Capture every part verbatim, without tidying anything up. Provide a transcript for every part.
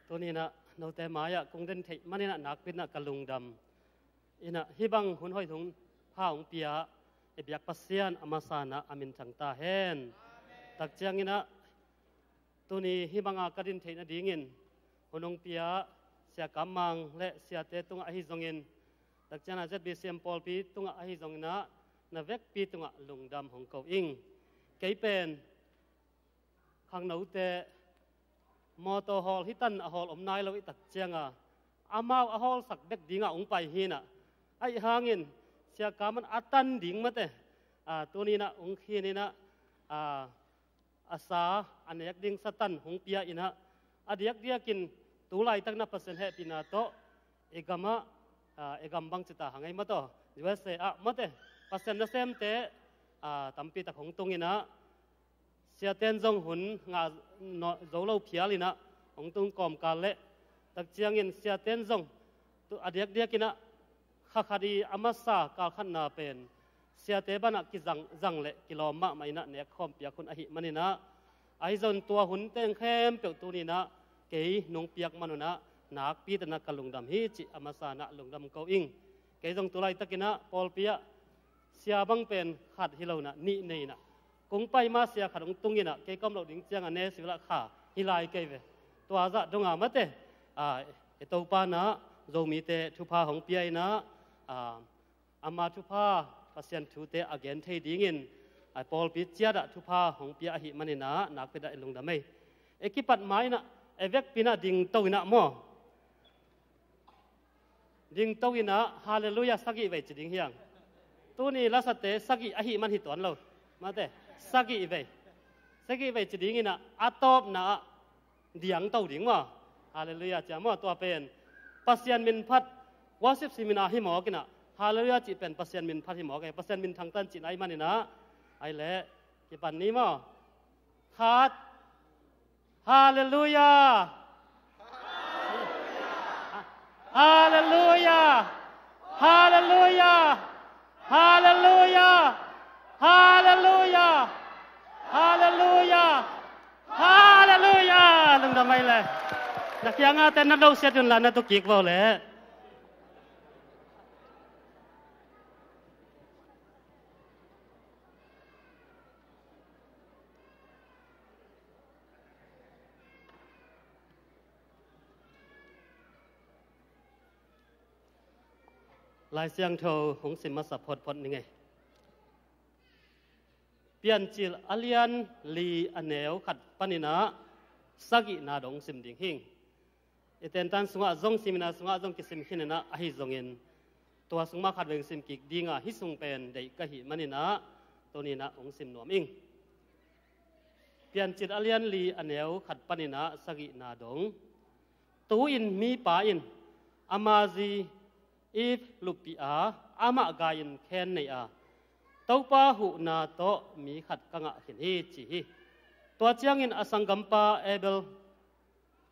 Tuni inah note mai-ah kong den theih maninah nakpi inah ka lungdam. Inah hih bang hun hoih hun pha hong pia i biak Pasian a masa inah a minthang ta hen. Tak cianginah tuni hih banga ka din theih nadingin hun hong pia Sia Kam Mang le siate tungah ahi zongin, tak ciangah Z B C M pawlpi tungah ahi zonginah na vekpi tungah lungdam hong ko ing. Kei pen khangnote mawtaw hawl hitan a hawl om nai lo i tak cianga amau a hawlsak bek dingah hong pai hinah, ahi hangin Sia Kam Mang a tan ding mate, a, tuninah hong khininah, a, a sa a nek ding sa tan hong pia inah, a diakdiakin tu laitakna Pasian hehpihna tawh i gamah, a, i gam bang cita hang ei mataw, U S A ah mate, Pasian nasemte, a, tampitak hong tunginah, siaten zong hun ngah zo lo phial inah hong tung kawmkal leh, tak ciangin siaten zong tu a diakdiakinah kha khat i a masa kal khatna pen siate banah kizang zang le kilawm mahmah inah nek khawm piak hun ahih maninah, ahi zong tua hun teng khempeuh tuninah kei nong piak man unah nakpi tanah ka lungdam hi cih a masa inah lungdam ko ing. Kei zong tu laitakinah pawlpi ah sia bang pen khat hi lo inah nih nei inah, kong pai ma sia khat hong tung inah kei ka om loh ding ciangah ne siulah kha hi lai kei ve. Tua zah donga mate, a, i Topa inah Zomite thupha hong pia inah, a, ama thupha Pasian thute a gen thei dingin, a, pawlpi ciatah thupha hong pia ahih maninah nakpi inah i lungdam ei. I kipat ma inah i vekpi inah dingto inah maw, dingto inah Halleluiah sagih vei ci ding hiang. Tuni lasate sagih ahih man hi tuan lo mate, sagih vei, sagih vei ci dinginah a tawpna ah diangto ding maw. Halleluiah cia maw, tua pen Pasian min phat, worship seminar hi mawk inah Halleluiah cih pen Pasian min phat hi mawk ei, Pasian min thangtan cihna ahih maninah. Ahi leh kipan ni maw. Khat. Halleluiah. Halleluiah. Halleluiah. Halleluiah. Halleluiah. Halleluiah. Halleluiah. Lungdam ei le. Na kiangah te na lo siat un la na tu kik vo le. Lai Siangtho hong sim masa photphot ning ei. Piancil a lian li a neu khat paninah sagihna dong sim ding hing. I tentan sungah zong, seminar sungah zong kisim khin inah, ahi zongin tua sung mah khat veng sim kik dinga hih sung pen deih ka hih maninah tuninah hong sim nuam ing. Piancil a lian li a neu khat paninah sagihna dong. Tu-in mipa in ama zi Eve luppih a, amah gai-in Khen nei a, Topa huhna tawh mi khat ka ngah khin hi ci hi. Tua ciangin a sanggampa Abel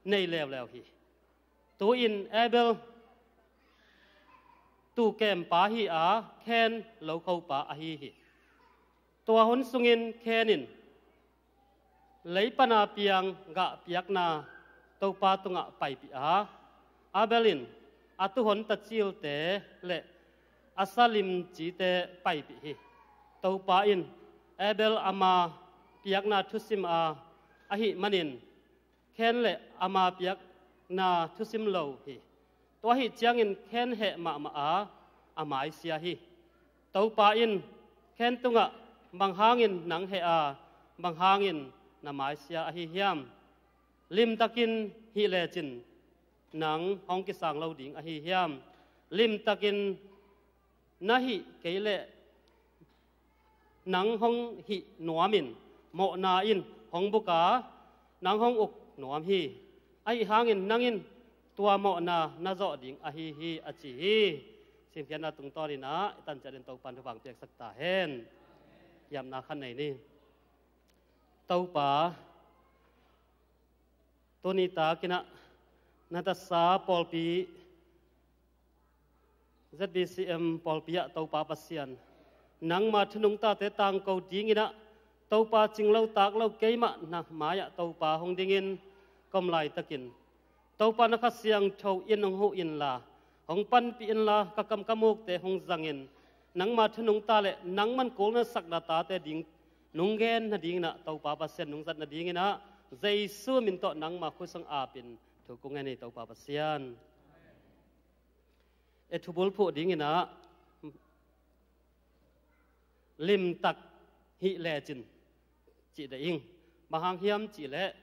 nei leuleu hi. Tu-in Abel tuukempa hi a, Khen lokhopa ahi hi. Tua hun sungin Khen in leipana piang gah piakna Topa tungah paipih a, Abel in a tuhon tacilte le a salimcite paipih hi. Topa in Abel ama piakna thusim a, ahih manin Khen le ama piakna thusim lo hi. Tua ahih ciangin Khen heh mahmah a, a maisia hi. Topa in Khen tungah, "Bang hangin nang heh a, bang hangin na maisia ahi hiam? Limtakin hih lecin nang hong kisang lo ding ahi hiam? Limtakin na hih kei leh nang hong hih nuamin mawhna in hong buk a, nang hong uk nuam hi. Ahi hangin nang in tua mawhna na zawh ding ahi hi," a ci hi. Simkhiatna tungtawninah i tanciat in Topan thupha piaksak ta hen. Kiamna khat nei ni. Topa, tuni takinah na tasa pawlpi, Z B C M pawlpi ah Topa Pasian, nangma thu nungtate tangko dinginah Topa cinglo taklo keimah na mai-ah Topa hong dingin ka om laitakin Topa na Kha Siangtho in hong huh inla, hong panpih inla, ka kam ka mukte hong zangin, nangma thu nungta le nangman kul na sakna tate ding nung gen nadingin ah Topa Pasian nungzat nadingin ah Jesu min tawh nangma khutsung apin thu kong ngen hi Topa Pasian. E thubulphuh dingin ah limtak hih lecin cih ding. Bang hang hiam cihleh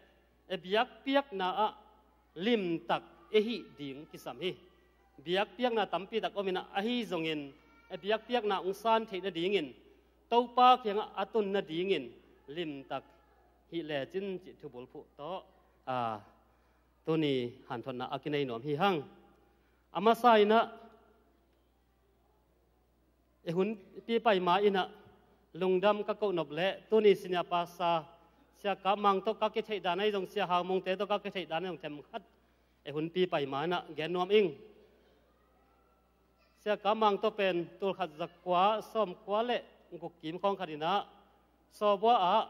e biakpiakna ah limtak e hih ding kisam hi. Biakpiakna tampitak om in ah ahi zongin e biakpiakna hong san theih nadingin Topa kiangah a tun nadingin limtak hih lecin cih thubulphuh tawh a tuni hanthotna a kinei nuam hi hang. A masa in ah e hun pi pai ma in ah lungdam ka koh nop leh tuni senior pastor Sia Kap Mang tawh ka kitheih dan ahi zong Sia Hau Mungte tawh ka kitheih dan ahi zong themkhat e hun pi pai ma in ah gen nuam ing. Sia Kap Mang tawh pen tulkhat zakua sawmkua le guk kim khawng khat in ah Sawbua ah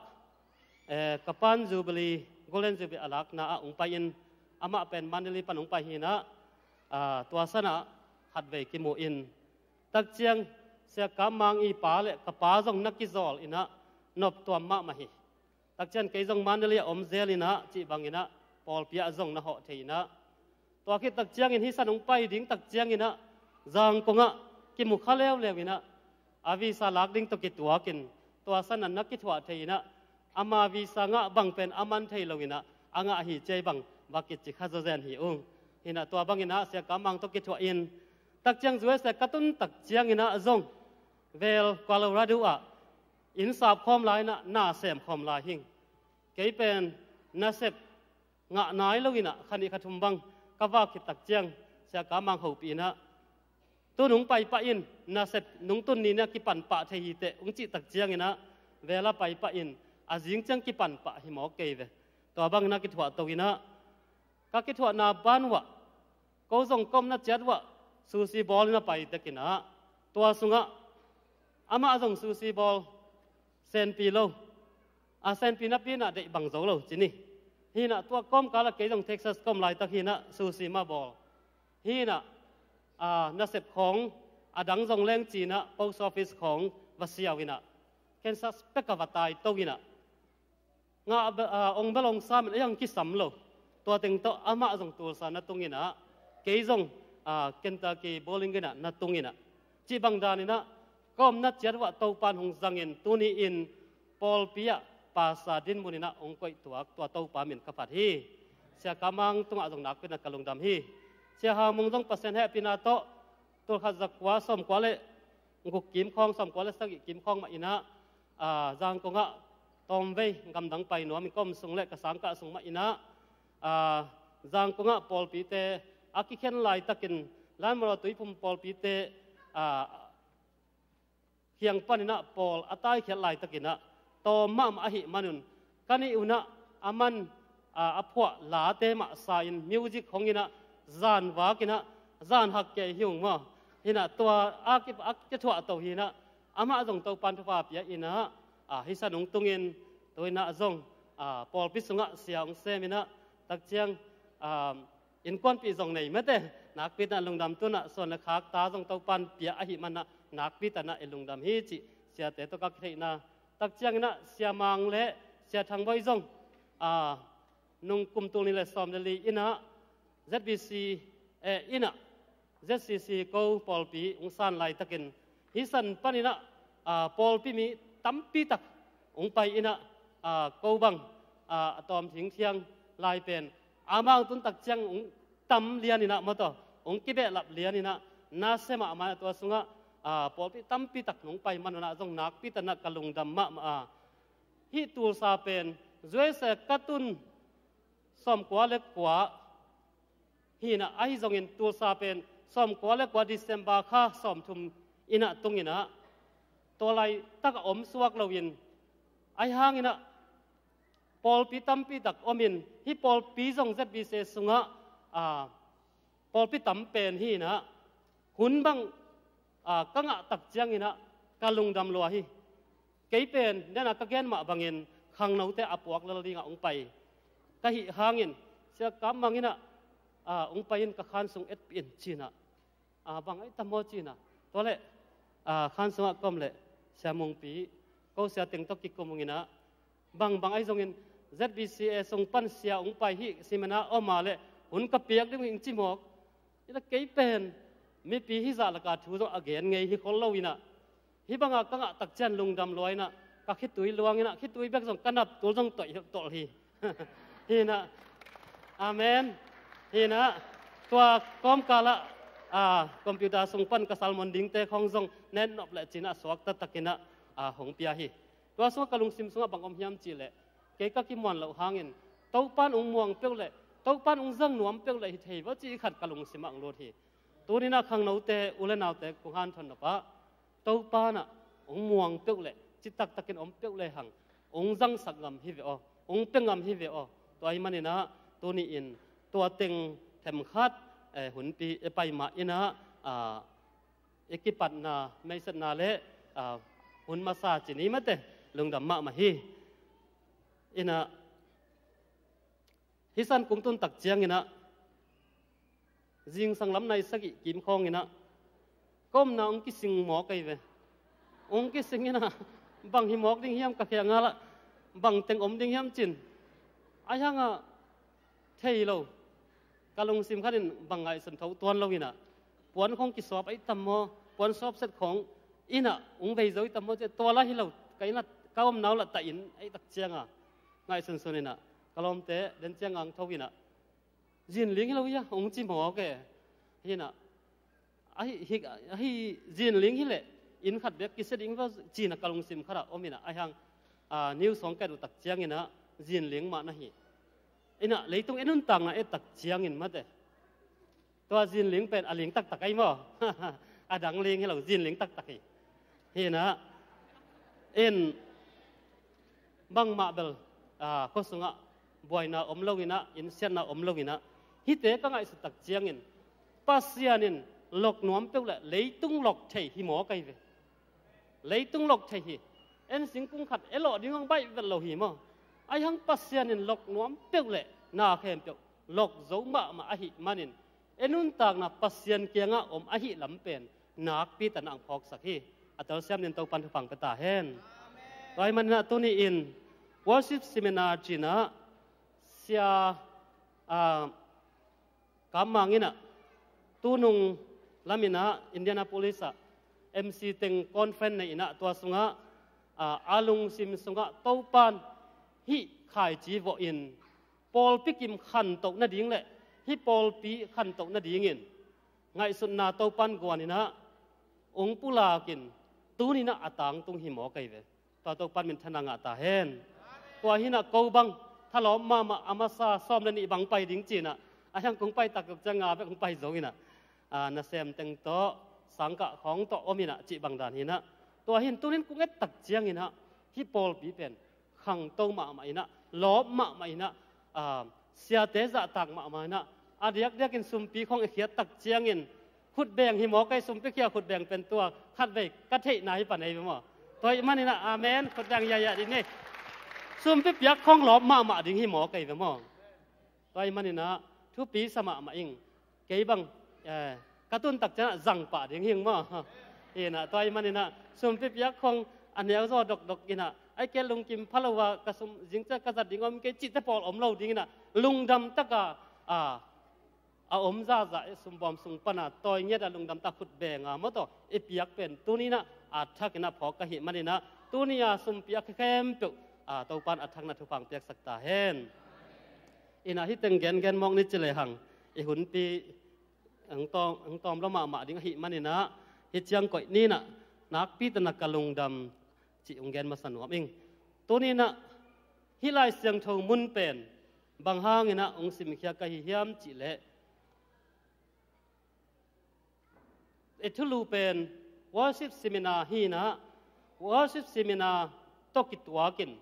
eh, ka pan Jubilee, Golden Jubilee a lakna ah hong pai in amah pen Mandalay pan hong pai hi in ah ah tua san ah khatvei kimu in takciang Sia Kap Mang i pa le ka pa zong na kizawl in ah noptuam mahmah hi. Takciang kei zong Mandalay ah om zel in ah cih bangin ah pawlpi ah zong na hawh thei in ah tua khit takciangin hih san hong pai ding takciangin ah Zangkong ah kimu kha leuleu in ah a visa lak ding tawh kituakin tua san ah na kithuah thei in ah ama visa ngah bang pen a man thei lo in ah a ngah hi ci ei bang va kici kha zawzen hi ung. Hi in ah tua bangin ah Sia Kap Mang tawh kithuah in takciang U S A ka tun takciangin ah zong Vail Colorado ah inn sap khawm lai in ah na sem khawm lai hing. Kei pen nasep ngah nai lo in ah kha nih kha thum bang ka vak khit takciang Sia Kap Mang hopih in ah tu nung pai pah in nasep nung tun ni in ah kipan pah thei hi teh hong cih takciangin ah Vail ah pai pah in a zing ciang kipan pah hi mawk kei ve. Tua bangin ah kithuah to in ah ka kithuahna ban uah ko zong ka omna ciat uah sushi bawl in ah pai tek in ah tua sungah amah zong sushi bawl senpi lo. A senpi napi in ah deih bang zo lo ci ni. Hi in ah tua kawmkal ah kei zong Texas ka om laitak hi in ah sushi mah bawl. Hi in ah ah nasep khawng a dang zong leng ci in ah post office khawng va siau in ah cancer pek a va tai to in ah ngah be- ah, ong bel ong sam in ei ang kisam lo. Tua teng tawh amah zong tulsa na tung in ah kei zong ah Kentucky Bowling Green ah na tung in ah cih bang dan in ah ka omna ciat uah Topa in hong zangin tuni in pawlpi ah pastor dinmun in ah hong koih tuak tua Topa min ka phat hi. Sia Kap Mang tungah zong nakpi in ah ka lungdam hi. Sia Hau Mung zong Pasian hehpihna tawh tulkhat zakua sawmkua le guk kim khawng sawmkua le sagih kim khawng mah in ah ah Zangkong ah tawmvei gamdang pai nuam in ka om sung le ka sangkah sung mah in ah ah Zangkong ah pawlpite a kikhen laitakin Lamro Tuiphum pawlpite ah khiang pan in ah pawl a taikhiat laitakin ah tawm mahmah ahih manun ka nih un ah a man ah a phuah late mah sa in music hong in ah zan vak in ah zan hak kei hi ung maw. Hi in ah tua a ki- a kithuah to hi in ah amah zong Topa in thupha pia in ah ah hih san hong tungin tu in ah zong ah pawlpi sungah sia hong sem in ah takciang ah innkuanpih zong nei mate nakpi in ah lungdam tu in ah suan le khak ta zong Topa in pia ahih man ah nakpi in ah i lungdam hi cih siate tawh ka kitheihna. Takciang in ah Sia Mang le Sia Thang Bawi zong ah nung kum tul nih le sawm le li in ah Z B C eh in ah Z C C ko pawlpi hong san laitakin hih san pan in ah ah pawlpi mi tampi tak hong pai in ah ah ko bang ah a tawm thingthiang lai pen amau tun takciang hong tam lian in ah maw tawh hong kibehlap lian in ah na sem ah man ah tua sungah ah pawlpi tampi tak nong pai man un ah zong nakpi in ah ka lungdam mahmah a. Hih tulsa pen U S A ka tun sawmkua le kua hi in ah ahi zongin tulsa pen sawmkua le kua December kha sawmthum in ah tung in ah tua laitak a om suak loin ahi hangin ah pawlpi tampi tak om in hih pawlpi zong Z B C sungah ah pawlpi tam pen hi in ah hun bang ah ka ngah takciangin ah ka lungdam lua hi. Kei pen nena ka gen mah bangin khangnote a puak lel dingah hong pai ka hih hangin Sia Kap Mang in ah a, ung pai in ka khan sung etpih in cinah, a, bang ai tam maw cinah. Tua leh, a, khan sungah ka om leh Sia Mungpi, ko sia teng tawh kikum ung inah, bang bang ai zongin Z B C A sung pan sia ung pai hi, seminar om a leh hun ka piak ding ing ci mawk. Inah kei pen mipi hizah laka thu zong a gen ngei hi khol lo inah, hih banga ka ngah tak ciang lungdam lua inah, ka khitui luang inah, khitui bek zong ka nap tul zong toih tolh hi. Hinah, amen. Hinah, tua kawmkalah, a, computer sung pan ka salmon dingte khong zong nen nop leh cinah suakta takinah, a, hong pia hi. Tua sungah ka lungsim sungah bang om hiam cihleh, kei ka kimuan loh hangin Topan ung muang peuh leh, Topan ung zang nuam peuh leh hi thei va ci khat ka lungsimah ung lut hi. Tuninah khangnote, u le naute kong hanthon nopah, Topanah ung muang peuh leh, citaktakin om peuh lehang ung zangsak ngam hi ve aw, ung pia ngam hi ve aw. Tua ahih maninah tuni-in tua teng themkhat, eh, hunpi i pai mah inah, a, i kipatna, meisatna le, a, hun masa ci ni mate, lungdam mahmah hi. Inah, hih san kung tun tak cianginah, zingsang lam nai sagih kim khawnginah, ka omna ung kising mawk ahi ve. Ung kising inah, bang hi mawk ding hiam ka khia ngalah, bang teng om ding hiam cin. Ahi hangah, thei lo. Ka lungsim khatin bang ngaihsun tho tuan lo inah, puan khong kisawp ai tam maw, puan sawp set khong inah ung bei zo i tam maw ci, tua lah hi lo. Ka inah ka omna uh lah tah in ai tak cianga ngaihsunsun inah, ka lawmte den cianga ang tho inah, zinling hi lo hia ung ci mawk e. Hinah, ahi, hi, ahi, zinling hileh inn khat bek kisia ding va cinah ka lungsim khatah om inah, ahi hang, a, news hong ket uh tak cianginah zinling mah na hi. Inah leitung i nuntakna et tak ciangin mate, tua zinling pen a ling taktak ahi maw? A dang ling hi lo, zinling taktak hi. Hinah, in bangmah bel, a, khua sungah buaina om lo inah, innsiatna om lo inah, hihte ka ngaihsut tak ciangin Pasian in lok nuam peuh leh leitung lok thei hi mawk ahi ve. Leitung lok thei hi. En singkung khat e lawh ding hong baih vet lo hi maw? Ahi hang Pasian in lok nuam peuh leh na khempeuh lok zo mahmah ahih manin, e nuntakna Pasian kiangah om ahih lam pen nakpi tanah ang phawksak hi. A telsiam nin Topan thupha pia ta hen. Tua ahih maninah tuni-in worship seminar cinah sia, a, Kam Mang inah, tunung laminah Indianapolis ah M C teng conference nei inah, tua sungah, a, a lungsim sungah Topan hih khaici vawhin pawlpi kim khantoh nading le hih pawlpi khantoh nadingin ngaihsutna Topan guan inah ung pulakin tuninah a tangtung hi mawk ahi ve. Tua Topan minthanna ngah ta hen. Tua hinah ko bang thalawm mahmah a masa sawm le nih bang pai ding cinah, a hiang kong pai taktak ciang nga bek kong pai zo inah, a, nasem teng tawh sangkah khawng tawh om inah cih bang dan hinah. Tua hin tunin kong et tak cianginah hih pawlpi pen khangto mahmah inah, lawp mahmah inah, a, siate zahtak mahmah inah, a diakdiakin sumpi khawng i khiat tak ciangin khutbeng hi mawk ahi, sumpi khia khutbeng pen tua khatvei ka theihna hi pan ahi ve maw? Tua ahih maninah amen, khutbeng yayah dih ni. Sumpi piak khawng lawp mahmah ding hi mawk ahi ve maw? Tua ahih maninah thupi sa mahmah ing. Kei bang, eh, ka tun tak cianah zang pah ding hing maw? Inah, tua ahih maninah sumpi piak khawng a neu zaw dokdok inah, ai kei lungkim pha lo a, ka sum zingciang ka zat ding om kei cihte pawl om lo ding inah, lungdam taka, a, a om zahzah i sumbawm sung pana tawi ngiat a lungdam tak khutbeng a maw tawh i piak pen tuninah a thakinah phawk ka hih maninah, tuni a sumpi a khempeuh, a, Topan a thakna thupha piaksak ta hen. Inah hih teng gengen mawk ni ci lehang i hunpi hong tawm, hong tawm lo mahmah ding ahih maninah hih ciang koih ninah nakpi tanah ka lungdam cih hong gen masa nuam ing. Tuninah hih Lai Siangtho mun pen bang hanginah hong simkhia ka hi hiam cihleh, i thulu pen worship seminar hinah, worship seminar tawh kituakin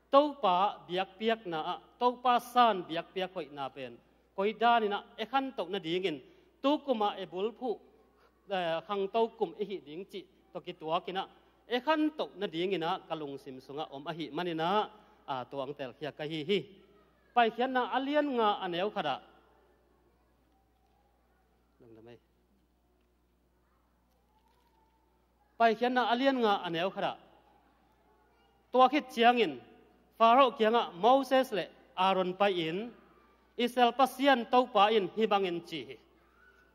Topa biakpiakna ah, Topa san biakpiak hoihna pen koi daninah e khantoh nadingin, tukuma e bulphuh, eh, khangto kum i hih ding cih tawh kituakinah e khantoh nadinginah ka lungsim sungah om ahih maninah, a, tua ang telkhia ka hi hi. Paikhiatna a lian nga a neu khatah Paikhiatna a lian nga a neu khatah, tua khit ciangin Faro kiangah Moses le Aaron pai-in, Israel Pasian Topa in hih bangin ci hi: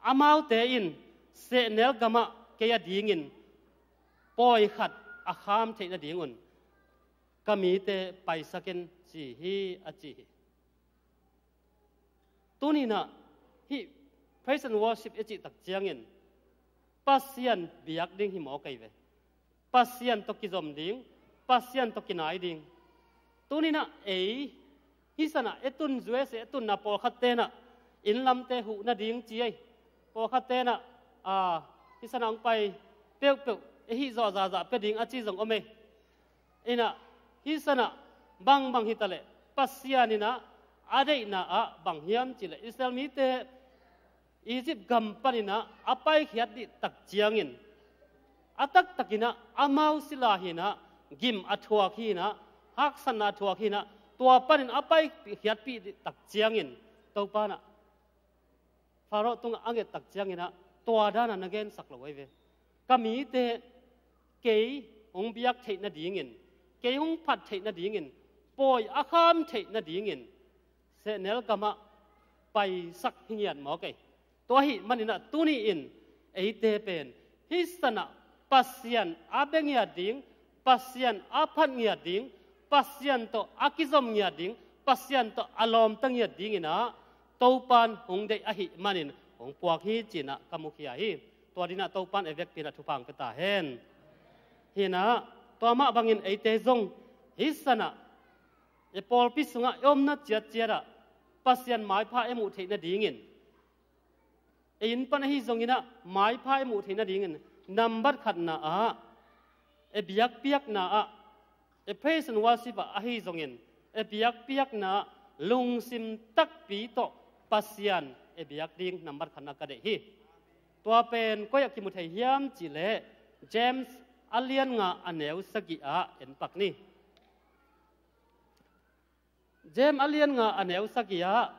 Amaute in sehnel gamah kei a dingin pawi khat a kham theih nadingun ka mite paisak in, ci hi, a ci hi. Tuninah hih praise and worship i cih tak ciangin Pasian biak ding hi mawk ei ve. Pasian tawh kizom ding, Pasian tawh kinai ding. Tuninah ei hih sanah e tun, U S A e tunna pawlkhat tenah inn lamte huh nading ci ei. Pawlkhat tenah a, hih sanah hong pai peuhpeuh e hih zawh zahzah pia ding a ci zong om ei. Inah hih sanah bangbang hitaleh Pasian inah a deihna ah bang hiam cihleh Israel mite Egypt gam paninah a paikhiat dih tak ciangin a taktakinah amau sila hinah gim a thuak hinah haksatna a thuak hinah tua panin a paikhiatpih dih tak ciangin Topa nah Faro tungah a nget tak cianginah tua danah na gensak lo ei ve. Ka mite kei hong biak theih nadingin, kei hong phat theih nadingin, pawi a kham theih nadingin sehnel gamah paisak hi ngiat mawk ei. Tua ahih maninah tuni-in eite pen hih sanah Pasian a bia ngiat ding, Pasian a phat ngiat ding, Pasian tawh a kizom ngiat ding, Pasian tawh a lawmta ngiat dinginah Topan hong deih ahih manin hong puak hi cinah ka mukhia hi. Tua dinah Topan e vekpinah thupha hong pia ta hen. Hinah tua mah bangin eite zong hih sanah e pawlpi sungah e omna ciatciatah Pasian maipha e muh theih nadingin, e inn pan ahi zonginah maipha e muh theih nadingin nambat khatna ah e biakpiakna ah e praise and worship ah ahi zongin e biakpiakna ah lungsim takpi tawh Pasian e biak ding nambat khatna ka deih hi. Tua pen koi ah kimu thei hiam cihleh James a lian nga a neu sagih ah en pak ni. James a lian nga a neu sagih ah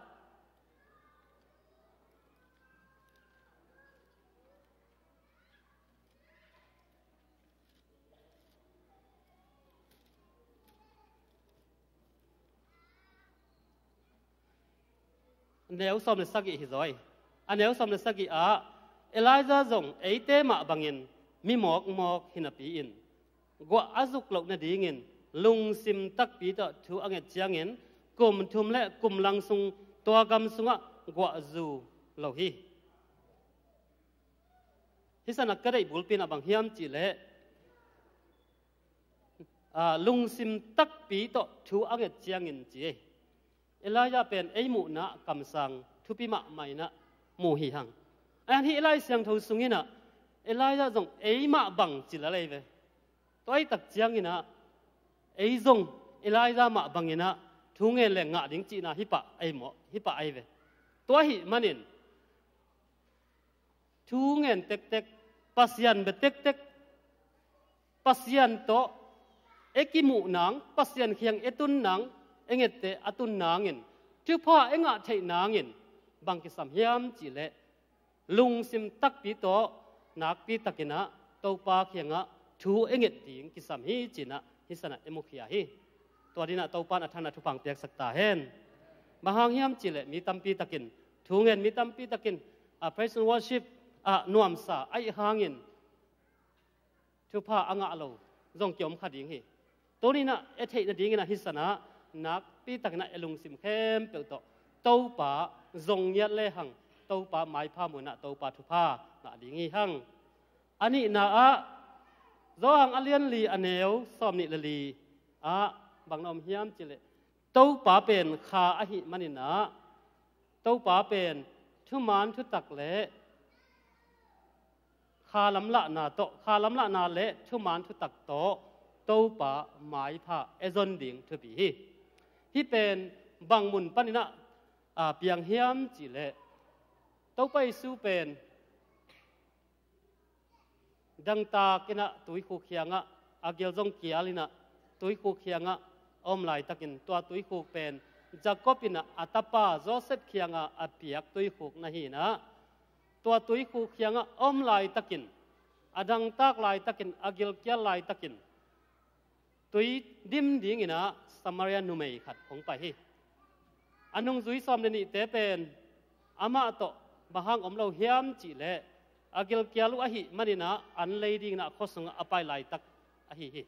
neu sawm le sagih hi zaw hi. A neu sawm le sagih ah Elijah zong eite mah bangin mi mawkmawk hi napi-in guah a zuk loh nadingin lungsim takpi tawh thu a nget ciangin kum thum le kum lang sung tua gam sungah guah zu lo hi. Hih sanah ka deih bulpi inah bang hiam cihleh a, lungsim takpi tawh thu a nget ciangin ci ei. Elijah pen ei muhna kamsang thupi mahmah inah mu hi hang. Ahi hang hih Lai Siangtho sunginah Elijah zong ei mah bang ci lel ei ve. Tua ahih tak cianginah ei zong Elijah mah banginah thu ngen le ngah ding cihna hih pah ei maw, hih pah ei ve. Tua ahih manin thu ngen tektek, Pasian bia tektek, Pasian tawh e kimuh nang, Pasian kiang e tun nang, e ngette a tun nangin thupha e ngah theih nangin bang kisam hiam cihleh lungsim takpi tawh nakpi takinah Topa kiangah thu e nget ding kisam hi cinah hih sanah e mukhia hi. Tua dinah Topan a thanah thupha hong piaksak ta hen. Bang hang hiam cihleh mi tampi takin thu ngen, mi tampi takin a praise and worship ah nuamsa ahih hangin thupha a ngah lo zong kiom kha ding hi. Tuninah e theih nadinginah hih sanah nakpi takinah e lungsim khempeuh tawh Topa zong ngiat lehang Topa maipha muinah Topa thupha ngah ding hi hang. A nihna ah Johan a lian li a neu sawm nih le li ah bang na om hiam cihleh Topa pen kha ahih maninah Topa pen thuman thutak le kha lamlahna tawh, kha lamlahna le thuman thutak tawh Topa maipha e zon ding thupi hi. Hih pen bang mun paninah a, piang hiam cihleh Topa Jesu pen dangtak inah tuikhuk khiangah a gil zong kial inah tuikhuk khiangah a om laitakin tua tuikhuk pen Jacob inah a tapa Joseph khiangah a piak tuikhuk na hinah tua tuikhuk khiangah a om laitakin a dangtak laitakin, a gilkial laitakin tui dim dinginah Samaria numei khat hong pai hi. A nungzui sawm le nihte pen amah tawh bang hang om lo hiam cihleh a gilkial uh ahih maninah an lei dinginah khuasungah a pai laitak ahi hi.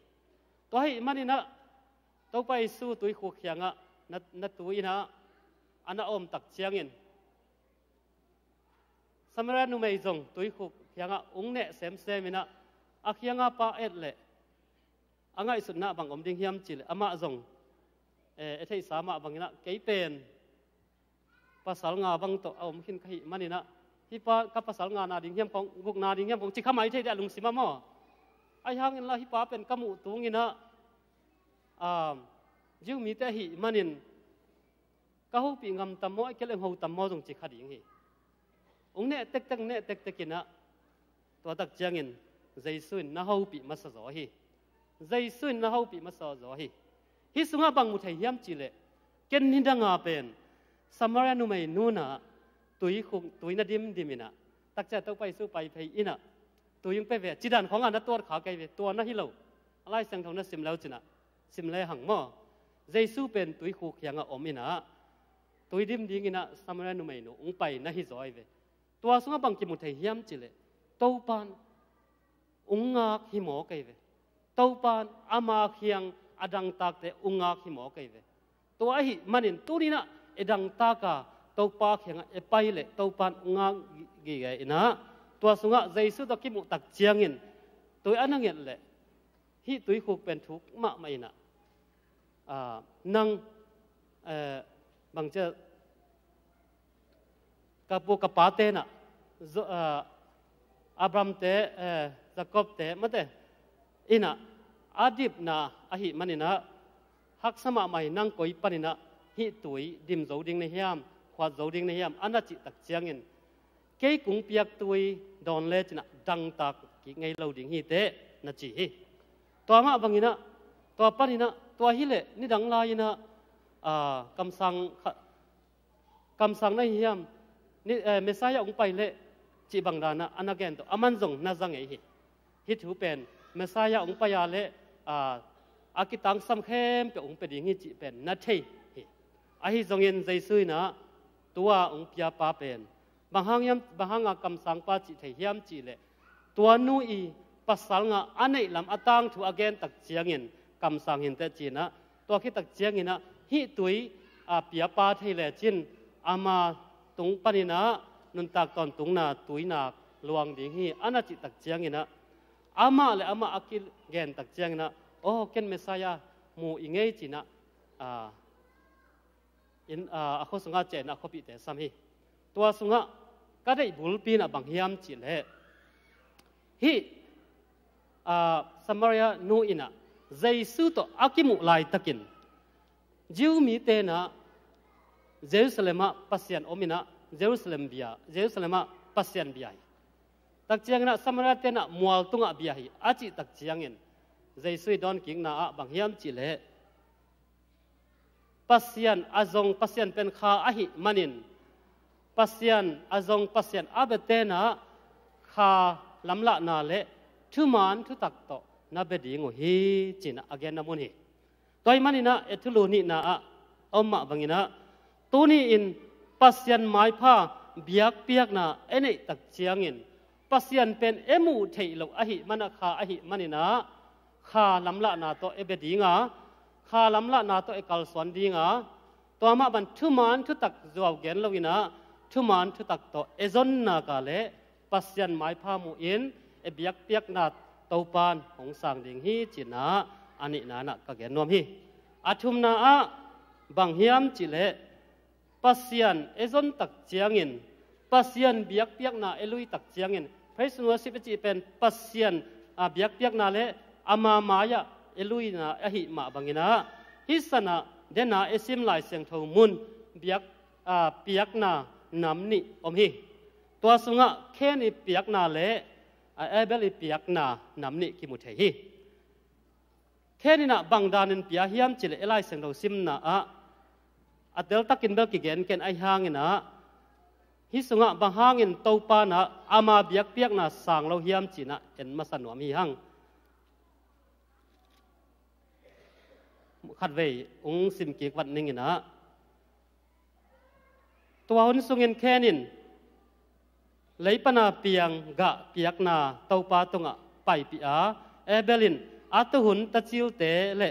Tua ahih maninah Topa Jesu tuikhuk khiangah na, na tui inah a na om tak ciangin Samaria numei zong tuikhuk khiangah ung neh semsem inah a khianga pa et leh a ngaihsutna bang om ding hiam cihleh amah zong e, e theihsa mah banginah kei pen pasal nga bang tawh a om khin ka hih maninah hih pa ka pasal nga na ding hiam khong, guk na ding hiam khong ci kha mai thei deh a lungsim ah maw? Ahi hanginlah hih pa pen ka muh tunginah um, Jew mite ahih manin ka hopih ngam tam maw, a kial eng ho tam maw zong ci kha ding hi. Ung neh tektek, neh tektek inah tua tak ciangin Jesu in na hopih masa zaw hi. Jesu in na hopih masa zaw hi. Hih sungah bang mu thei hiam cihleh ken nidanga pen Samaria numei nunah tui khuk, tui na dimdim inah tak ciang Topa Jesu pai phei inah tui ung pe ve cidan khawngah na tuat kha kei ve, tua na hi lo. A Lai Siangtho na sim leu cinah sim le hang maw? Jesu pen tuikhuk khiangah om inah tui dim dinginah Samaria numeinu ung pai na hi zaw hi ve. Tua sungah bang kimu thei hiam cihleh Topan ung ngak hi maw kei ve. Topan ama khiang a dangtakte ung ngak hi maw kei ve. Tua ahih manin tuninah e dangtaka Topa khiangah e pai leh Topan ung ngak gige inah tua sungah Jesu tawh kimuh tak ciangin tui a na nget leh hih tuikhuk pen thuk mahmah inah ah, nang eh, bangcia ka pu ka pa tenah Zo- ah, Abraham te, eh, Jacob te mate inah a dipna ahih maninah haksa mahmah hi, nang koi paninah hih tui dim zo ding na hiam, khuat zo ding na hiam a na cih tak ciangin kei kung piak tui dawn le cinah dangtak kik ngei lo ding hi teh na ci hi. Tua mah banginah tua paninah tua hileh nidang lai-inah ah, kamsang kha- kamsang na hi hiam? Ni, eh, Messiah ung pai leh cih bang danah a na gen tawh aman zong na za ngei hi. Hih thu pen Messiah ung pai a leh ah, a kitangsam khempeuh ung pia ding hi cih pen na thei hi. Ahi zongin Jesu inah tua ung piapa pen bang hang hiam, bang hanga kamsangpa cih thei hiam cihleh tua nu i pasal nga a neih lam a tangthu a gen tak ciangin kamsang hinteh cinah tua khit tak cianginah hih tui a piapa thei lecin ama tung paninah nuntak tawntungna tuinak luang ding hi a na cih tak cianginah amah le amah a kigen tak cianginah aw ken Messiah mu i ngei cinah a, in, a, a khua sungah ciah inah a khuapihte sam hi. Tua sungah ka deih bulpi inah bang hiam cihleh hih a, Samaria nu inah Jesu tawh a kimuh laitakin Jew mi tenah Jerusalem ah Pasian om inah Jerusalem bia, Jerusalem ah Pasian bia hi. Tak cianginah Samaria tenah mual tungah bia hi a cih tak ciangin Jesu i dawnkikna ah bang hiam cihleh Pasian a zong Pasian pen kha ahih manin Pasian a zong Pasian a bia tenah kha lamlahna le thuman thutak tawh na bia ding uh hi cinah a genna mun hi. Tua ahih maninah e thulu nihna ah a om mah banginah tuni-in Pasian maipha biakpiakna e neih tak ciangin Pasian pen e muh theih loh ahih manah kha ahih maninah kha lamlahna tawh e bia dinga kha lamlahna tawh e kalsuan dinga tua mah ban thuman thutak zuau gen loinah thuman thutak tawh e zonnaka le Pasian maipha muhin e biakpiakna Topan hong sang ding hi cinah a nihna inah ka gen nuam hi. A thumna ah bang hiam cihleh Pasian e zon tak ciangin Pasian biakpiakna e lui tak ciangin praise and worship e cih pen Pasian a biakpiakna le ama mai-ah e luina ahih mah banginah hih sanah dena e sim Lai Siangtho mun biak a, piakna nam nih om hi. Tua sungah Khen i piakna le a, Abel i piakna nam nih kimu thei hi. Khen inah bang danin pia hiam cihleh e Lai Siangtho simna ah a teltakin bel kigen ken ahi hanginah Hih sungah bang hangin Topa in ah ama biakpiakna sang lo hiam ci-in ah en masa nuam hi hang. Khatvei ung simkik vat ning in ah, tua hun sungin Khen in lei pana piang gah piakna Topa tungah paipih a, Abel in a tuhun tacilte le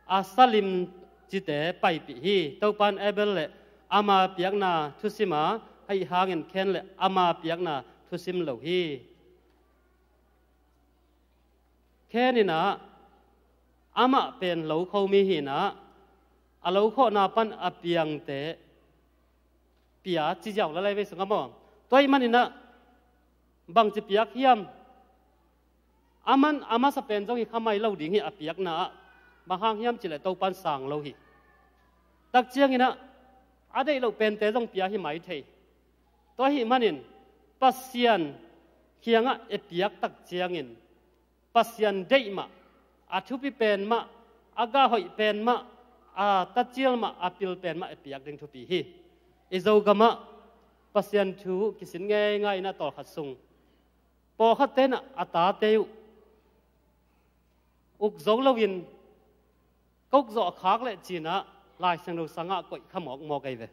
a salim cite paipih hi. Topa in Abel le ama piakna thusim a, ahih hangin Khen le ama piakna thusim lo hi. Khen in ah amah pen lo khomi hi in ah, a lo khawhna pan a piangte pia ci ziau la lai vei sungah maw. Tua ahih manin ah bangci piak hiam? Aman a masa pen zong hi kha mai lo ding hi a piakna ah. Bang hang hiam cih leh Topa in sang lo hi. Tak ciangin ah a deih loh pente zong pia hi mai thei. Tua ahih manin Pasian kiangah i piak tak ciangin Pasian deih mah, a thupi pen mah, a gah hoih pen mah, a tacil mah, a pil pen mah i piak ding thupi hi. I Zogamah Pasian thu kisin ngeingai in ah tawlkhat sung pawlkhatte in ah a tate uh uk zo loin, ka uk zawh a khak leh ci-in ah Lai Siangtho sangah koih kha mawkmawk ahi ve.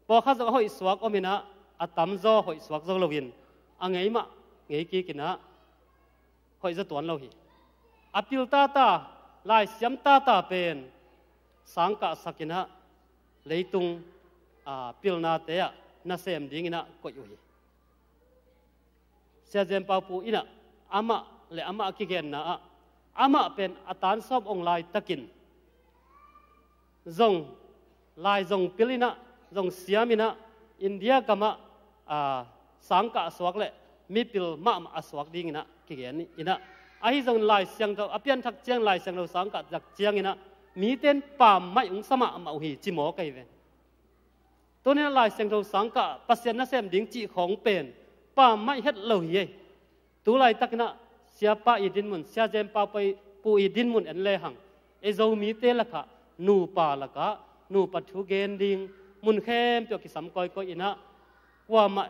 Pawlkhat zong a hoih suak om in ah, a tamzaw hoih suak zo loin, a ngei mah ngei kik in ah hoih zaw tuan lo hi. A pil tata, laisiam tata pen sangkahsak in ah leitung, aa, pilnate ah nasem dingin ah koih uh hi. Sia Jem Pau Pu in ah amah le amah a kigenna ah, amah pen a tan sawm ong laitakin zong, lai zong pil in ah, zong siam in ah, India gamah, aa, sangkah a suak le mipil mahmah a suak dingin ah kigen in ah, ahi zongin Lai Siangtho a pianthak ciang, Lai Siangtho sangkah tak ciangin ah mite in pammaih ung sa mahmah uh hi ci mawk ahi ve. Tuni in ah Lai Siangtho sangkah Pasian nasem ding cih khawng pen pammaih het lo hi ei. Tu laitakin ah Siapa i dinmun, Sia Jem Pau Pu i dinmun en lehang, ei Zomite lakah nupa lakah nupa thu gen ding mun khempeuh kisam kawikawi in ah, kuamah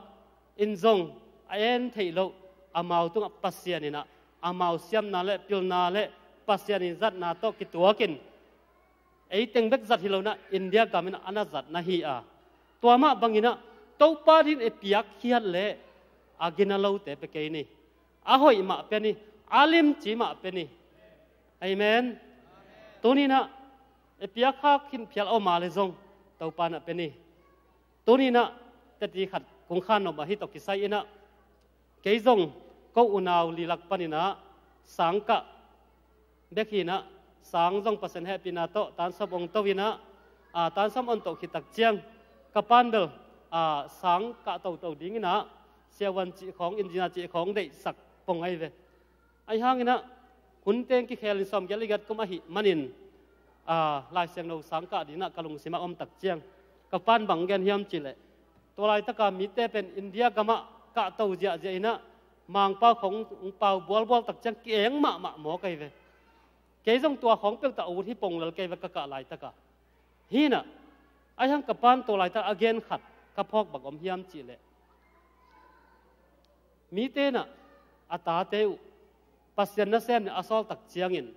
in zong a en theih loh, amau tungah Pasian in ah amau siamna le pilna le Pasian in zatna tawh kituakin ei teng bek zat hi lo in ah India gam in ah a na zat na hi a. Tua mah bangin ah Topa dingin i piakkhiat leh a gina lote pia kei ni. A hoih mah pia ni, a limci mah pia ni. Amen. Tuni in ah i piakkhak khin phial om a leh zong Topa in ah pia ni. Tuni in ah teti khat kong khan nop ah hih tawh kisai in ah, kei zong ko unau li lak panin ah sangkah bek hi in ah, sang zong Pasian hehpihna tawh tan sawm ong to in ah, aa, tan sawm ong to khit tak ciang ka pa'n bel, aa, sangkah toto dingin ah siavuan cih khawng, engineer cih khawng deihsak pong ahi ve. Ahi hangin ah hun teng kikhel in sawmgiat le giat kum ahih manin, aa, Lai Siangtho sangkah dingin ah ka lungsim ah om tak ciang ka pa'n bang gen hiam cih leh, tua laitaka mite pen India gamah kahto ziahziah in ah Mangpau khawng pau bualbual tak ciang ki-eng mahmah mawk ahi ve. Kei zong tua khawng peuh tawh a ut hi pong lel kei ve ka kah laitaka. Hi in ah, ahi hang ka pa'n tua laitak a gen khat ka phawk bang om hiam cih leh, mite in ah a tate uh Pasian nasem dingin a sawl tak ciangin,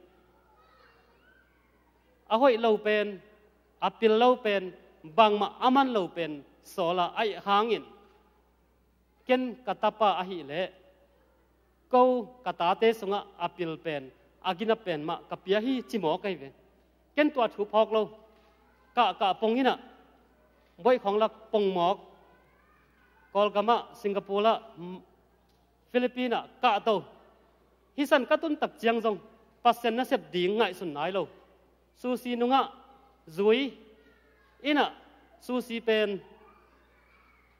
a hoih lo pen, a pil lo pen, bangmah a man lo pen sawl a, ahih hangin ken ka tapa ahih leh ko ka tate sungah a pil pen, a gina pen mah ka pia hi ci mawk ahi ve. Ken tua thu phawk lo. Kahkah pong in ah, boih khawng lak pong mawk. Kawlgamah, Singapore ah, Philippines ah kahto. Hih san ka tun tak ciang zong Pasian nasep ding ngaihsun nai lo. Sushi nungah zui in ah, sushi pen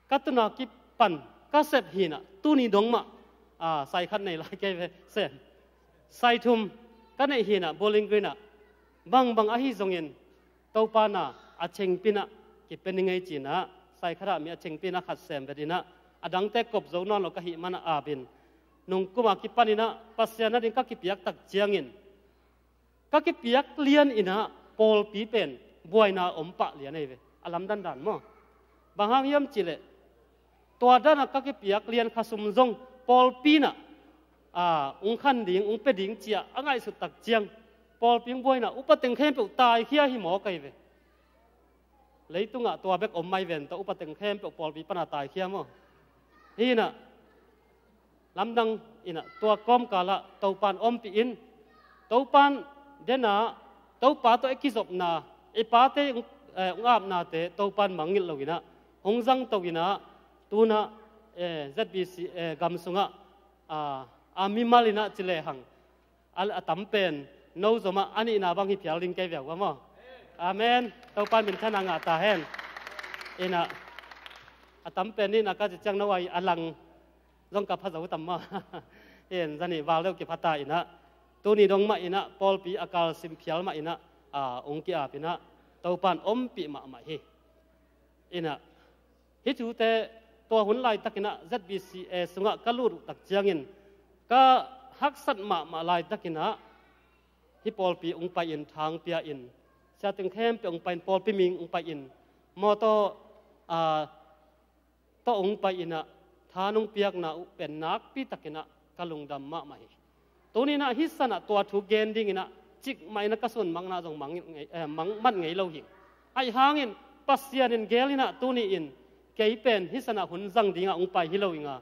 ka tun a kipan ka sep hi in ah, tuni dong mah, aa, sai khat nei lai kei ve sem. Sai thum ka neih hi in ah, Bowling Green ah. Bangbang ahi zongin Topa na a chengpin ah kipia ning ei ci in ah, sai khat ah mi a chengpin ah khat sem vet in ah, a dangte kop zo nawn lo ka hih man ah ap in, nung kum a kipan in ah Pasian ading ka kipiak tak ciangin, ka kipiak lian in ah pawlpi pen buaina om pah lian ahi ve. A lamdang dan maw? Bang hang hiam cih leh, Tua dana ka kipiak lian kha sum zong pawlpi inah, a, ung khan ding, ung pia ding ci-a a ngaihsut tak ciang, pawlpi ung buai inah upa teng khempeuh taikhia hi maw kei ve. Leitungah tua bek om mai ven tawh upa teng khempeuh pawlpi pana taikhia maw. Hi inah lamdang inah tua kawmkalah Topan ompih in, Topan dena, Topa tawh i kizopna, i pate ung, eh, ung apnate Topan mangngilh lo inah hong zangto inah, tunah, eh, Z B C, eh, gam sungah, a, a mimal inah ci lehang a, a tam pen no zomah a nihna bang hi phial ding kei ve uh a maw. Amen. Topan minthanna ngah ta hen. Inah a tam pen nihna ka ci ciang no ai a lang zong ka pha zo tam maw. In zanih val deuh kipha ta inah tuni dong mah inah pawlpi a kalsim phial mah inah, a, ung ki-ap inah Topan ompih mahmah hi. Inah hih thute tua hun laitakinah Z B C A sungah ka lut uh tak ciangin ka haksat mahmah laitakinah hih pawlpi ung pai-in thang pia-in, siateng khempeuh ung pai-in, pawlpi ming ung pai-in, mawtaw, a, tawh ung pai-inah tha nong piakna uh pen nakpi takinah ka lungdam mahmah hi. Tuni inah hih sanah tua thu gen dinginah cikmah inah ka sun mangna zong mang ngei, eh, mang man ngei lo hi. Ahi hangin Pasian in gel inah tuni in kei pen hih sanah hun zang dingah ung pai hi lo inga,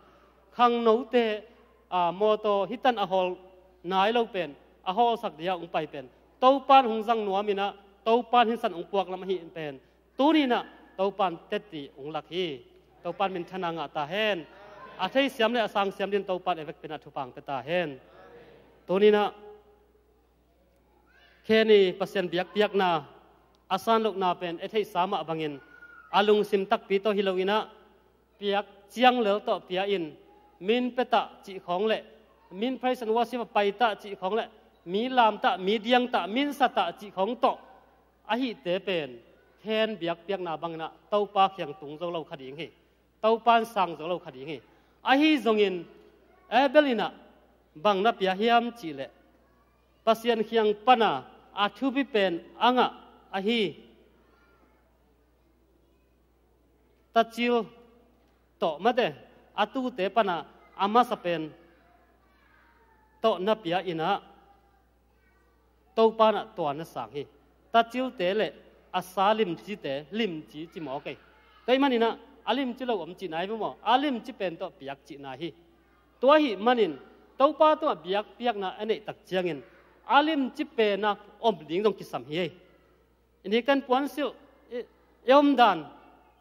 khangnote, a, mawtaw hih tan a hawl nai lo pen a hawlsak dingah ung pai pen Topan hong zang nuam inah Topan hih san ung puak lam ahi pen tuni inah Topan tetti ung lak hi. Topan minthanna ngah ta hen. A theisiam le a sangsiam din Topan e vekpi inah thupha ong pia ta hen. Tuni inah khen i Pasian biakpiakna a sanlohna pen e theihsa mah bangin a lungsim takpi tawh hi lo inah piak ciang lel tawh pia-in, min pia tah cih khawng le min praise and worship a pai tah cih khawng le mi lam tah, mi diang tah, min sa tah cih khawng tawh ahihte pen khen biakpiakna banginah Topa kiang tung zo lo kha ding hi. Topan sang zo lo kha ding hi. Ahi zongin Abel inah bang na pia hiam cihleh Pasian kiang pana a thupi pen a ngah ahi tacil tawh mate, a tute pana a masa pen tawh na pia inah Topa nah tua na sang hi. Tacilte le a sa limcite, limci ci maw kei. Tua ahih maninah a limci lo om cihna hi maw, a limci pen tawh piak cihna hi. Tua ahih manin Topa tungah biakpiakna a neih tak ciangin a limci penah om ding zong kisam hi. Ini kan puansilh i, i omdan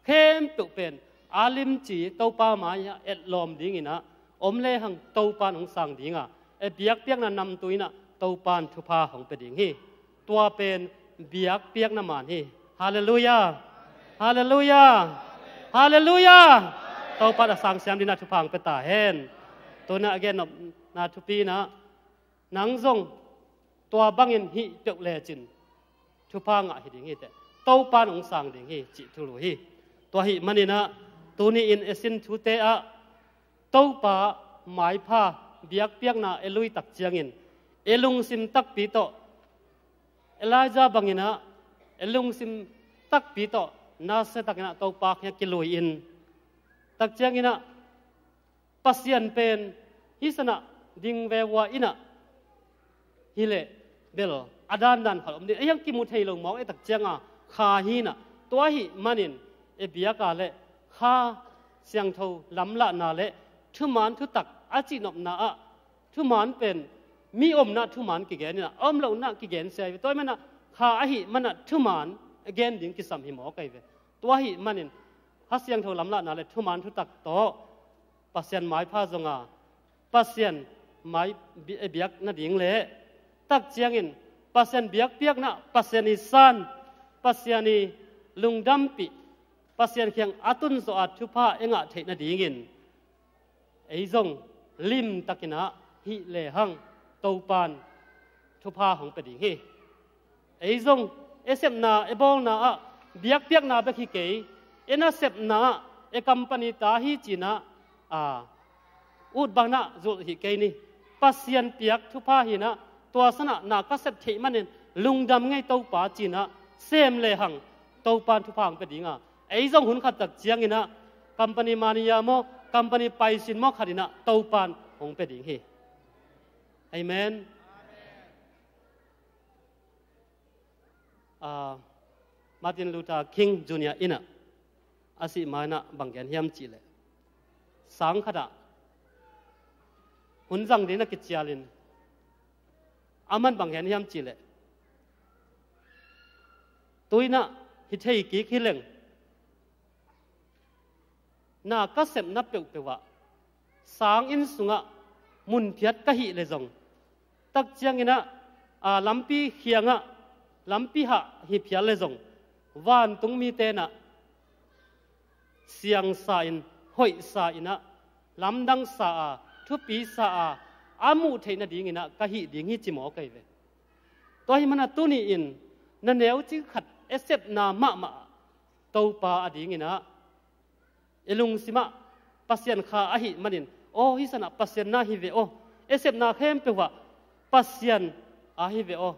khempeuh pen a limci Topa mai-ah etlawm dinginah om lehang Topan hong sang dinga, e biakpiakna namtui inah Topan thupha hong pia ding hi. Tua pen biakpiakna man hi. Halleluiah. Halleluiah. Halleluiah. Topan a sangsiam dinah thupha hong pia ta hen. Tunah a gennopna thupi inah nang zong tua bangin hih peuh lecin thupha ngah hi ding hi teh, Topan hong sang ding hi cih thulu hi. Tua ahih maninah tuni-in e sin thute ah Topa maipha biakpiakna e lui tak ciangin e lungsim takpi tawh Elijah banginah e lungsim takpi tawh nasia takinah Topa kiang kilui-in tak cianginah Pasian pen hih sanah ding ve ua inah hileh bel a dandan khal om ding. Ei hang kimu thei lo mawk e tak cianga kha hinah tua ahih manin e biaka le Kha Siangtho lamlahna le thuman thutak a cihnopna ah thuman pen mi omna thuman kigen inah a om lohna kigen sia hi ve. Tua ahih manah Kha ahih manah thuman a gen ding kisam hi mawk ahi ve. Tua ahih manin Kha Siangtho lamlahna le thuman thutak tawh Pasian maipha zonga Pasian mai bi-, biak nading le tak ciangin Pasian biakpiakna, Pasian i san, Pasian i lungdampih, Pasian kiang a tunzawh a thupha e ngah theih nadingin ei zong limtakinah hih lehang Topan thupha hong pia ding hi. Ei zong e sepna, e bawlna ah biakpiakna bek hi kei, e nasepna ah e company ta hi cinah a ut banah zulh hi kei ni. Pasian piak thupha hinah tua sanah na ka sep theih manin lungdam ngei Topa cinah sem lehang Topan thupha hong pia dinga ei zong hun khat tak cianginah Company mania maw, company paisin maw khat in ah Topan hong pia ding hi. Amen. Ah, Martin Luther King Junior in ah a sih ma-in ah bang gen hiam cih leh, sang khat ah hun zang ding na kicial in, aman bang gen hiam cih leh, tu-in ah hi thei kik hi leng, na ka sepna peuhpeuh ah, sang inn sungah mun phiat ka hih leh zong, tak ciangin ah, aa, lampi khiangah, lampi hah hi phial leh zong, vantung mite in ah siangsa in, hoihsa in ah, lamdangsa a, thupisa a, a muh theih nadingin ah ka hih ding hi ci mawk ahi ve. Tua ahih manin ah tuni-in na neucing khat i sepna mahmah ah, Topa adingin ah i lungsim ah Pasian kha ahih manin, aw, hih san ah Pasian na hi ve aw, i sepna khempeuh ah Pasian a hi ve aw,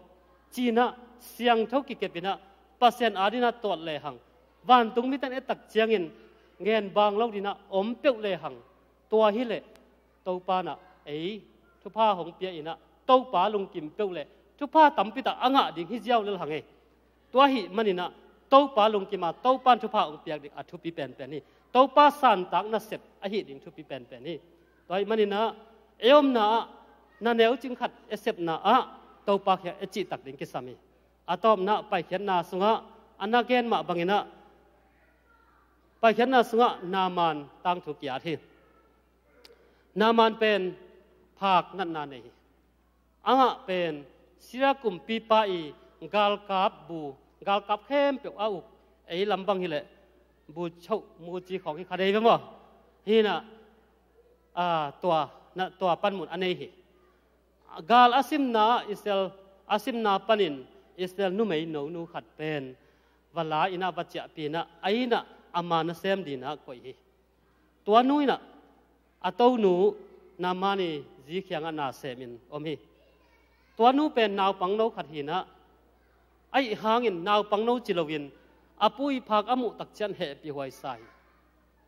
ci-in ah siangtho kikep in ah Pasian adingin ah tuat lehang, vantung mite in i et tak ciangin ngen bang lo dingin ah om peuh lehang, tua hi leh Topa in ah ei thupha hong pia in ah, Topa lungkim peuh leh thupha tampi tak a ngah ding hi ziau lel hang e. Tua ahih manin ah Topa lungkim a, Topa in thupha hong piak ding a thupi penpen hi. Topa santak nasep ahih ding thupi penpen hi. Tua ahih manin ah ei omna ah na neucing khat i sepna ah Topa kiang i cihtak ding kisam hi. A tawpna ah Paikhiatna sungah a na gen mah bangin ah, Paikhiatna sungah Naaman tangthu ki-at hi. Naaman pen phak natna nei hi. Amah pen Syria kumpipa i galkap bu, galkap khempeuh a uk, ei lam bang hi leh bu choh, muci khawng hi kha dei ve maw. Hi-in ah, aa, tua, na, tua panmun a nei hi. Gal a simna ah Israel, a simna panin Israel numei nonu khat pen va la in ah va ciahpih in ah, a inn ah ama nasem dingin ah koih hi. Tua nu in ah a tonu Naaman i zi kiangah na sem in om hi. Tua nu pen naupangno khat hi-in ah, ahih hangin naupangno ci loin a pu i phak a muh tak ciang hehpih huai sa hi.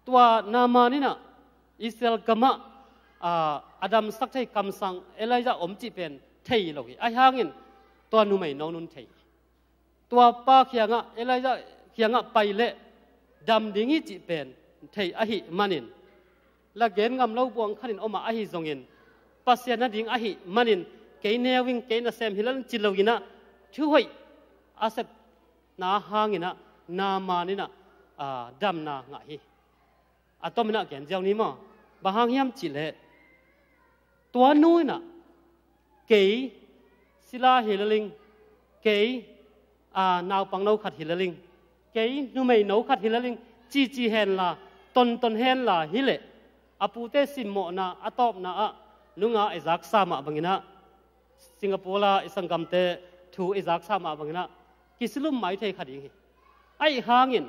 Tua Naaman in ah Israel gamah, aa, a damsak thei kamsang Elijah om cih pen thei lo hi. Ahih hangin tua numei nonu in thei hi. Tua pa kiangah, Elijah kiangah pai leh dam ding hi cih pen thei ahih manin, la gen ngam lo buang khat in om a, ahi zongin Pasian nading ahih manin, kei neu ing, kei nasem hi lel ing ci loin ah, thuhoih a sepna hangin ah Naaman in ah, aa, damna ngah hi. A tomin ah gen ziau ni maw. Bang hang hiam cih leh, tua nu in ah kei sila hi lel ing, kei, aa, naupangno khat hi lel ing, kei numeino khat hi lel ing, cici henla, tonton henla hi leh, a pute simmawhna a tawpna ah nunga i zaksa mah bangin ah, Singapore a i sanggamte thu i zaksa mah bangin ah kisilum mai thei kha ding hi. Ahih hangin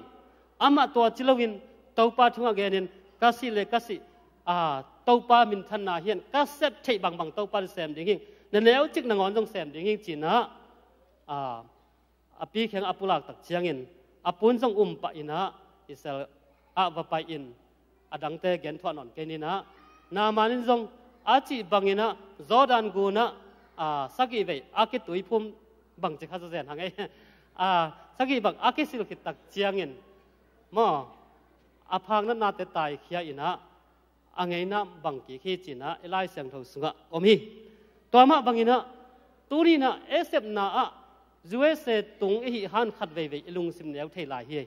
amah tua ci loin Topa thu ngah genin, ka sih leh ka sih, aa, Topa minthanna hi-in ka sep theih bangbang Topa in sem ding hi ing, na neucik nangawn zong sem ding hi ing ci-in ah, aa, a pi kiangah a pulak tak ciangin a pu in zong um pah in ah Israel ah va pai-in, a dangte gen thuah nawn kei ni in ah, Naaman in zong a cih bangin ah Jordan gun ah, aa, sagih vei a kituiphum bangci kha zazen hang ei. Aa, sagih bang a kisil khit tak ciangin maw, a phak natnate taikhia in ah a ngeina bang kik hi ci-in ah i Lai Siangtho sungah om hi. Tua mah bangin ah tuni in ah i sepna ah U S A tung i hih hang khat veivei i lungsim neu thei lai hi.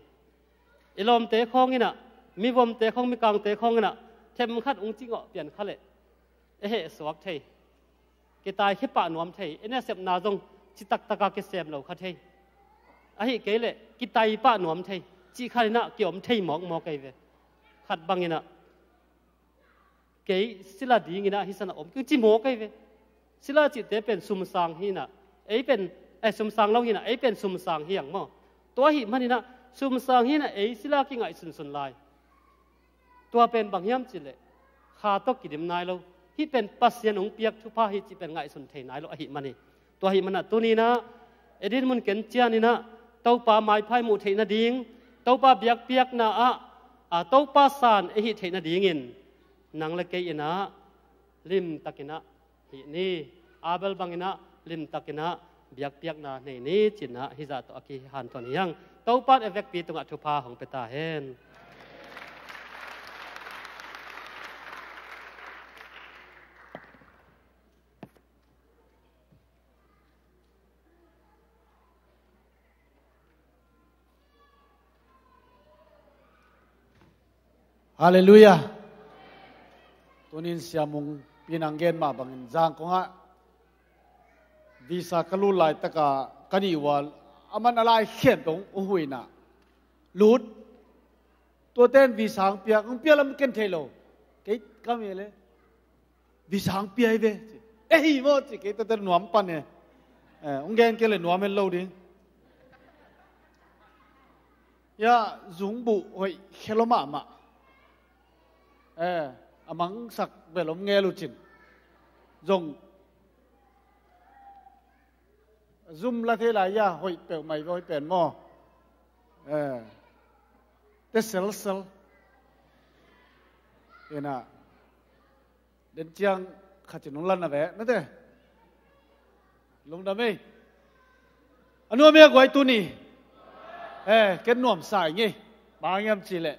I lawmte khawng in ah, mivomte khawng, mikangte khawng in ah themkhat hong cingawh pian kha leh i heh suak thei, kitaikhia pah nuam thei, i nasepna zong citaktak a kisem lo kha thei, ahih kei leh kitai pah nuam thei, cih khat in ah kiom thei mawkmawk ahi ve. Khat bangin ah kei sila dingin ah hih san ah om kei ung ci mawk ahi ve. Sila cihte pen sumsang hi-in ah, ei pen, eh, sumsang lo hi-in ah, ei pen sumsang hi hang maw. Tua ahih manin ah sumsang hi-in ah ei sila kingaihsunsun lai, tua pen bang hiam cih leh kha tawh kidim nai lo. Hih pen Pasian hong piak thupha hi cih pen ngaihsun thei nai lo ahih man hi. Tua ahih manin ah tuni in ah i dinmun ken ciangin ah Topa maiphai muh theih nading, Topa biakpiakna ah A, Topa san i hih theih nadingin nang le kei in ah limtakin ah hih ni. Abel bangin ah limtakin ah biakpiakna nei ni, ci-in ah hih zah tawh a kihanthawn hi hang. Topa in a vekpi tungah thupha hong pia ta hen. Halleluiah. Tunin Sia Mung Pi in hong gen mah bangin Zangkong ah visa ka lut laitaka ka nih uh a, aman a lai khen dong uh huihna lut. Tuate in visa hong piak, hong piak lam ken thei lo. Kei ka mi le visa hong pia hi ve, ci. E, hi maw, ci. Kei tete nuam pan e. Eh, hong gen kei le nuam en lo ding. Ya, zungbuh hoih khelo mahmah. Eh, a mangsak bel om ngel uh cin. Zong zum la thei lai ya, hoih peuhmah hi ve, hoih pen maw. Eh, te selsel. Ina den ciang khat ci nung lan na ve na te. Lungdam ei. A nuam ei a guai tuni. Eh, ken nuamsa ing ei. Bang hiam cih leh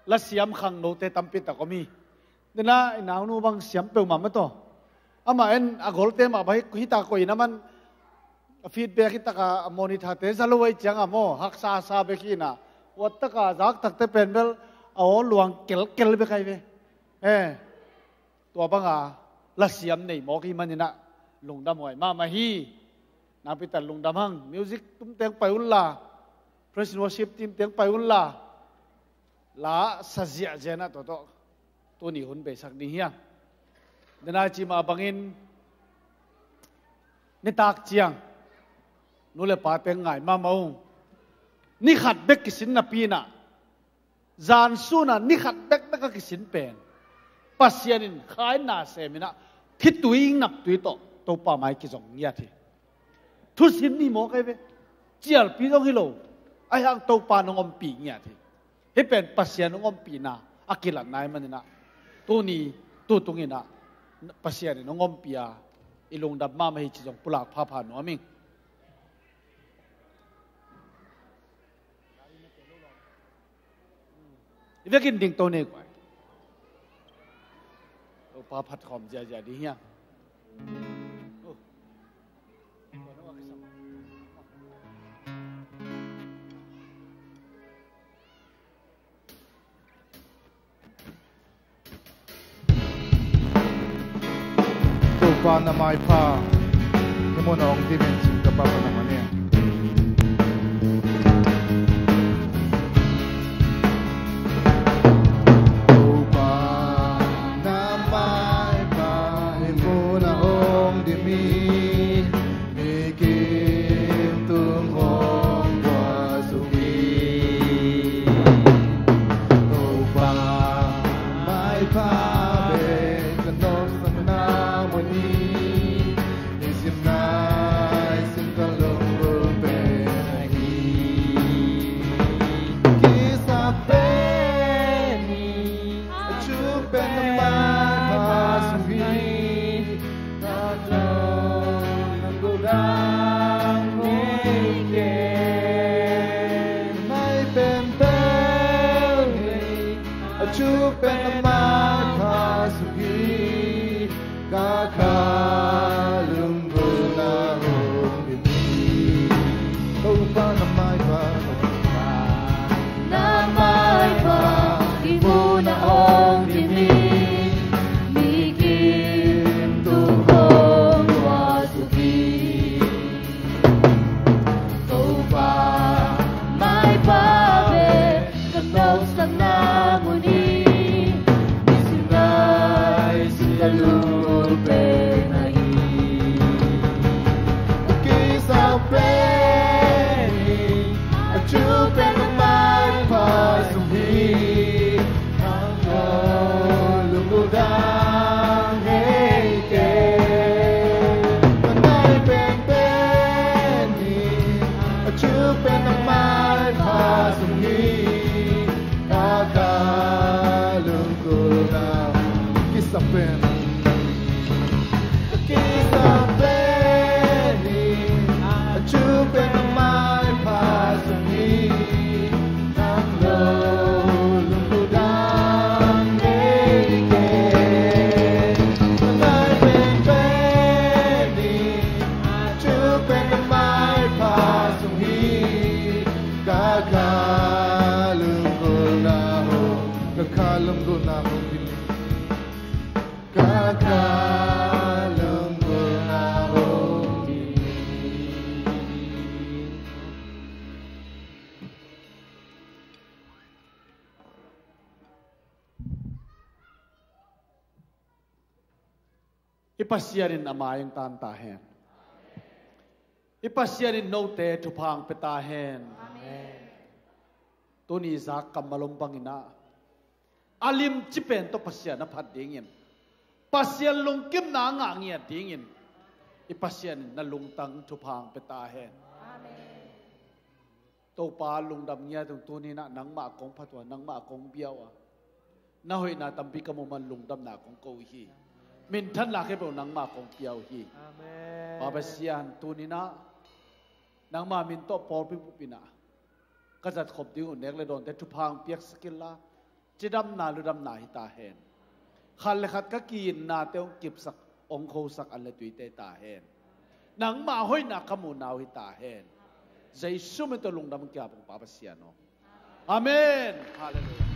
lasiam khangnote tampi tak om hi. Dena i naunu bang siam peuhmah mah tawh. Amah en a golte mah bang hi, hi ta koih in aman a feedback hi taka a monitorte za lo ei cianga maw, haksa sa bek hi na. Huat taka zak takte pen bel a aw luang kelkel bek ai ve. Eh, tua banga lasiam nei mawk hi maninah lungdam huai mahmah hi. Nakpi tak lungdam hang. Music tumteng pai unla, praise and worship team teng pai unla, la sa ziahziah na tawhtawh tuni hun beisak ding hiam? Denai cimah bangin nitak ciang nu le pa teng ngai mahmah ung. Ni khat bek kisin napi inah, zan sunah ni khat bekbek a kisin pen Pasian in khaina seminah khitui naptui tawh Topa mai kizong ngiat hi. Thusim ni mawk ai ve. Cialpi zong hi lo. Ahi hang Topa nong ompih ngiat hi. Hih pen Pasian nong ompihna a kilatna hi maninah tuni tutunginah Pasian in nong ompih a i lungdam mahmah hi ci zong pulak phapha nuam ing. I vekin dingto nei guai. Topa phat khawm ziahziah ding hiam? Topa na maipha, hih munah hong dim in cin ka papa na mania. Topa na maipha, hih munah hong dim in, mi kim tung hong gualsuk hi. Topa maipha bek ka nopsakna mun hi. Nisim naisim ka lungrul pen ahi. Kisap pen hi. A cuk pen na maipha sung hi. Nai pen tel hi, a cuk pen a maipha Kisap pen, kisap pen hi, a thuk pen a maipha sung hi. Nang lo lungdam ngei kei. Kisap pen hi, a thuk pen a maipha sung hi. Ka kha lunggulhna hong, ka kha lunggulhna hong hi. Ka kha lunggulhna hong hi. I Pasian in a mai hong tan ta hen. I Pasian in note thupha hong pia ta hen. Amen. Tuni zak kammal om bangin ah, a limci pen tawh Pasian a phat dingin, Pasian lungkimna a ngah ngiat dingin, i Pasian in na lungtang thupha hong pia ta hen. Amen. Topa, lungdam ngiat ung. Tuni-in ah nangmah kong phat uh a, nangmah kong bia uh a, na hoihna tampi ka muh man lungdamna kong ko uh hi. Minthanna khempeuh nangmah kong pia uh hi. Amen. Pa Pasian, tuni-in ah nangmah min tawh pawlpi bup in ah ka zat khop ding uh nek le dawnte thupha hong piaksak inla, cidamna ludamna hi ta hen. Khat le khat ka ki-itnate hong kipsak, hong khosak an le tuite hi ta hen. Nangmah hoihna ka muhna uh hi ta hen. Jesu min tawh lungdam kiap ung, Pa Pasian aw. Amen. Halleluiah.